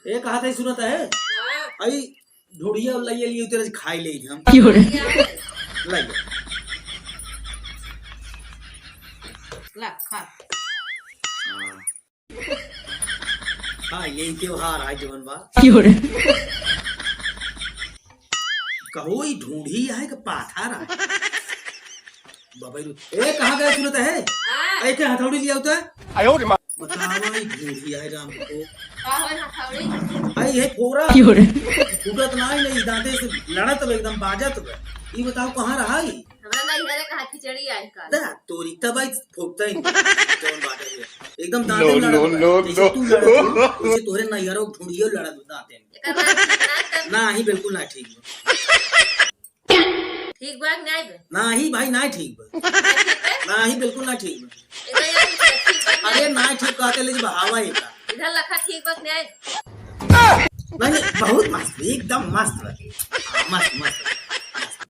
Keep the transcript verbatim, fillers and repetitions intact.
ए, कहा था, सुनत है? हाँ। आई ढूढ़िया लाइए लिए तेरे खाई ले हम। क्यों रे? लाइए। ला, खा। हाँ। हाँ, यही त्योहार है जवन बा। क्यों रे? कहो, ई ढूंढी है कि पाथर है? बाबा रे, ए, कहाँ गए सुनत है? हाँ। ए, के हथौड़ी लिया होता है? आयो रे माँ। बतावा, ई ढूंढी है राम को। का होय हथौड़ी? आई, ये फोरा। क्यों रे? फूटत ना ही नहीं, दांते से लड़त बा, एकदम बाजत बा। ई बताओ, कहाँ रहा ई? हमरा नैहरे कहाँ खिचड़ी आई काल। दा, तोरी तब आई फूटता ही नहीं। जौन बात है ये। एकदम दांते नो, लड़त नो, बा। नो, जैसे नो। तू लड़त हो, वैसे तोहरे नैहरो ढूंढियो लड़त बा दांते। एकर बाद ठीक ना कर। ना ही, बिल्कुल ना ठीक बा। ठीक बा कि नाई बा? ना ही भाई, ना ठीक बा। ना ठीक बा? ना ही, बिल्कुल ना ठीक बा। इधर यार, ठीक बा कि अरे नाई? ना ठीक कहते, लेकिन बहावा है का? इधर लखा ठीक बा कि नाई? नहीं, नहीं, बहुत मस्त, एकदम मस्त बा। हाँ, मस्त, मस्त।